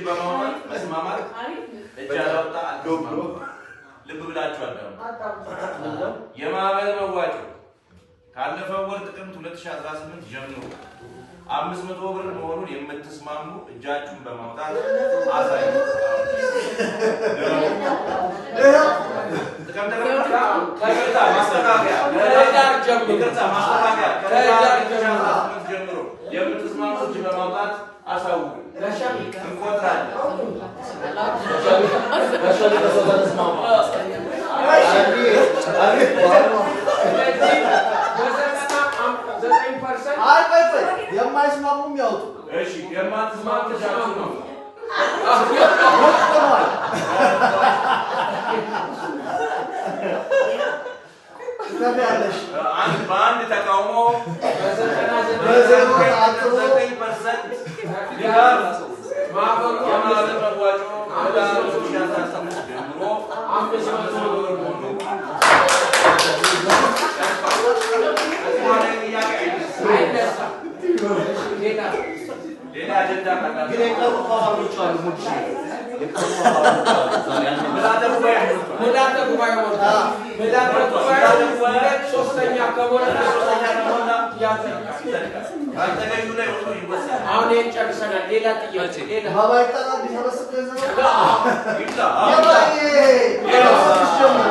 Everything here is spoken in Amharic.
በማውጣት መስማማት፣ እጅ ያላወጣ አልተስማማም። ልብ ብላችሁ አዳምጡ። የማህበር መዋጮ ካለፈው ወር ጥቅምት 2018 ጀምሮ 500 ብር መሆኑን የምትስማሙ እጃችሁን በማውጣት አሳዩ። ጥቅምት ይቅርታ ማስተካከያ፣ ከህዳር ጀምሮ። ይቅርታ ማስተካከያ፣ ከህዳር ከህዳር ጀምሮ። 2018 ጀምሮ የምትስማሙ እጅ በማውጣት አሳውቁ። እንቆጥራለን። ስለዚህ በ99% አይ ቆይ ቆይ፣ የማይስማሙም ያውጡ። እሺ፣ የማትስማሙ እጃችሁን ነው። ወጥተዋል። ትከፍያለሽ። አንድ በአንድ ተቃውሞ በ99 በዜሮ አጥሮ 9% ድጋፍ ማህበሩ የማህበር መዋጮ ከህዳር 2018 ጀምሮ 500 ብር መሆኑ ከዚህ በኋላ ጥያቄ አይነሳም። አይነሳም። እሺ፣ ሌላ ሌላ አጀንዳ ካላችሁ ግን የቀሩ አባሎች አሉ። ሙድ የቀሩ አባሎች አሉ። ዛሬ ምልዓተ ጉባኤ ሞልቷል። ምልዓተ ጉባኤ ሞልቷል። ምልዓተ ጉባኤ 2/3 ከሞላ ሶስተኛ ከሞላ ያጸድቃል። ይጸድቃል። ካልተገኙ ላይ ሁሉ ይወሰናል። አሁን ይሄን ጨርሰናል። ሌላ ጥያቄ ሌላ መባ ይጠራል። ቢሰበስብ ገንዘብ ይምጣ። የባዬ ጀምር።